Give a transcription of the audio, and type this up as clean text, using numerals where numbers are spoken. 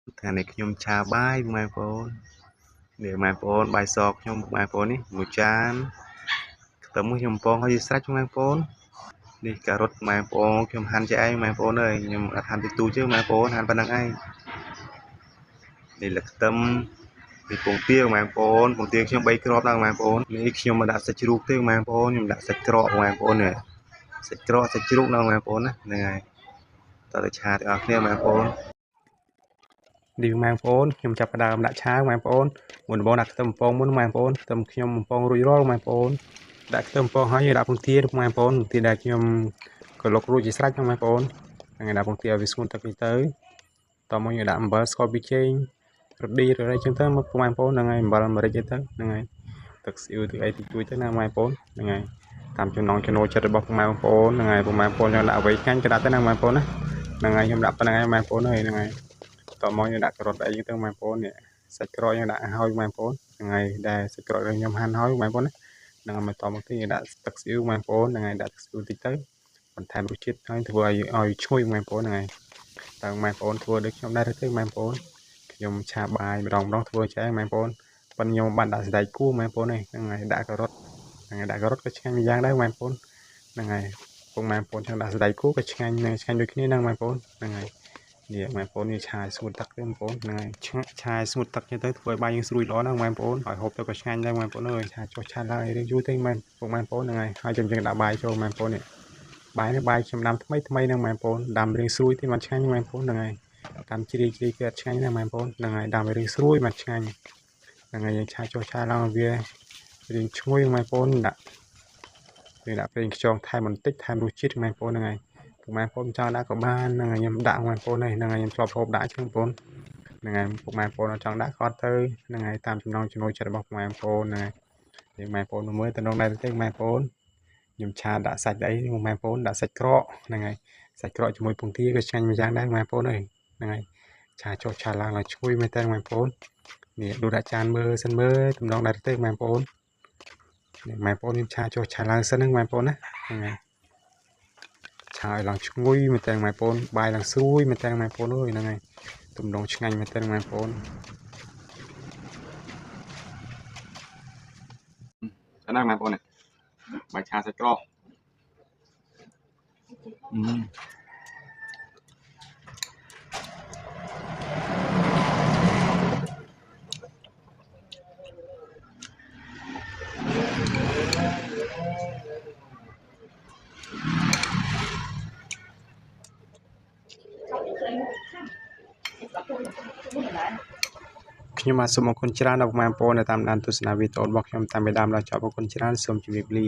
ថ្ងៃនេះខ្ញុំឆាបាយបងប្អូននេះបងប្អូនបាយសខ្ញុំបងប្អូននេះមួយចានខ្ទឹមខ្ញុំពងឲ្យស្រេចបងប្អូននេះការ៉ុតបងប្អូនខ្ញុំហាន់ជាឯងបងប្អូនអើយខ្ញុំអត់ហាន់តិចតួចទេបងប្អូនហាន់ប៉ុណ្្នឹងឯងនេះលខ្ទឹមនេះពងទាបងប្អូនពងទាខ្ញុំ3គ្រាប់ដែរបងប្អូននេះខ្ញុំមិនដាក់សាច់ជ្រូកទេបងប្អូនខ្ញុំដាក់សាច់ក្រកបងប្អូននេះសាច់ក្រកសាច់ជ្រូកណាបងប្អូនណាហ្នឹងហើយតើទៅឆាទាំងអស់គ្នាបងប្អូននេះបងប្អូនខ្ញុំចាប់ផ្ដើមដាក់ឆាបងប្អូនមុនដំបូងដាក់ខ្ទឹមពងមុនបងប្អូនខ្ទឹមខ្ញុំបំពងរួចរាល់បងប្អូនដាក់ខ្ទឹមពងហើយដាក់ពងទាបងប្អូនពងទាដែលខ្ញុំក៏លុករួចជាស្រេចបងប្អូនហ្នឹងដាក់ពងទាឲ្យវាស្ងួតទឹកនេះទៅតមកយើងដាក់អំបិលស្ករប៊ីចេងរឌីរអីចឹងទៅមកបងប្អូនហ្នឹងហើយអំបិលម្រេចអីទៅហ្នឹងហើយទឹកស៊ីអ៊ូទឹកអីតិចតួចទៅណាបងប្អូនហ្នឹងហើយតាមចំណងចំណូលចិត្តរបស់បងប្អូនហ្នឹងហើយបងប្អូនចង់ដាក់អ្វីឆ្ងាញ់ក៏ដាក់ទៅណាបងប្អូនណាហ្នឹងហើយខ្ញុំដាក់ប៉ុណ្្នឹងហើយបងប្អូនហើយហ្នឹងហើយតមកយើងដាក់ការ៉ុតអីចឹងទៅបងប្អូននេះសាច់ក្រកយើងដាក់ឲ្យបងប្អូនហ្នឹងហើយដែលសាច់ក្រកខ្ញុំហាន់ឲ្យបងប្អូនណាហ្នឹងហើយតមកទៀតយើងដាក់ទឹកស៊ីអ៊ូបងប្អូនហ្នឹងហើយដាក់ទឹកស៊ីអ៊ូតិចទៅបន្ថែមរសជាតិហើយធ្វើឲ្យឈ្ងុយបងប្អូនហ្នឹងហើយតើបងប្អូនធ្វើដូចខ្ញុំដែរទេបងប្អូនខ្ញុំឆាបាយម្ដងម្ដងធ្វើចែងបងប្អូនប៉ុន្តែខ្ញុំបានដាក់សណ្តែកគួរបងប្អូនហ្នឹងហើយដាក់ការ៉ុតហ្នឹងហើយដាក់ការ៉ុតក៏ឆ្ងាញ់ម្យ៉ាងដែរបងប្អូនហ្នឹងហើយពុកបងប្អូនចង់ដាក់សណ្តែកគួរក៏ឆ្ងាញ់នឹងឆ្ងាញ់ដូចគ្នាហ្នឹងបងប្អូនហ្នឹងហើយនេះបងប្អូននេះឆាស្ងួតទឹកទេបងប្អូនហ្នឹងហើយឆាស្ងួតទឹកទៅធ្វើឲ្យបាយយើងស្រួយល្អណាស់បងប្អូនឲ្យហូបទៅក៏ឆ្ងាញ់ដែរបងប្អូនអើយឆាចុះឆាឡើងឲ្យរៀងយូរទេបងប្អូនហ្នឹងហើយហើយចាំយើងដាក់បាយចូលបងប្អូននេះបាយនេះបាយខ្ញុំដាំថ្មីថ្មីហ្នឹងបងប្អូនដាំរៀងស្រួយទេមិនឆ្ងាញ់បងប្អូនហ្នឹងហើយតាមជ្រាយជ្រាយគេអត់ឆ្ងាញ់ណាបងប្អូនហ្នឹងហើយដាំឲ្យរៀងស្រួយមិនឆ្ងាញ់ហ្នឹងហើយយើងឆាចុះឆាឡើងវារៀងឈ្ងុយបងប្អូនដាក់យើងដាក់ប្រេងខ្យងថែមបន្តិចថែមរសជាតិបងប្អូនហ្នឹងហើយពុកម៉ែបងប្អូនចង់ដាក់ក៏បានហ្នឹងហើយខ្ញុំដាក់បងប្អូនហ្នឹងហើយខ្ញុំធ្លាប់ហូបដាក់ចឹងបងប្អូនហ្នឹងហើយពុកម៉ែបងប្អូនចង់ដាក់ក៏ទៅហ្នឹងហើយតាមចំណងចំណូលចិត្តរបស់ពុកម៉ែបងប្អូនហ្នឹងហើយម៉ែបងប្អូនមើលទៅក្នុងដែរទេម៉ែបងប្អូនខ្ញុំឆាដាក់សាច់អីបងប្អូនដាក់សាច់ក្រកហ្នឹងហើយសាច់ក្រកជាមួយពងទាក៏ឆ្ងាញ់មួយយ៉ាងដែរបងប្អូនអើយហ្នឹងហើយឆាចុះឆាឡើងឡើងឈ្ងុយមែនតើបងប្អូននេះដួសដាក់ចានមើលសិនមើលតំណងដែរទេបងប្អូននេះបងប្អូនខ្ញុំឆាចុះឆាឡើងសិនហ្នឹងបងប្អូនណាហ្នឹងហើយឆាឲ្យឡើងឈ្ងុយមែនតើបងប្អូនបាយឡើងស្រួយមែនតើបងប្អូនអើយហ្នឹងហើយទំនងឆ្ងាញ់មែនតើបងប្អូនហ្នឹងបងប្អូនបាយឆាសាច់ក្រកខ្ញុំបាទសូមអរគុណច្រើនដល់បងប្អូនដែលតាមដានទស្សនាវីដេអូរបស់ខ្ញុំតាំងពីដើមដល់ចប់អរគុណច្រើនសូមជម្រាបលា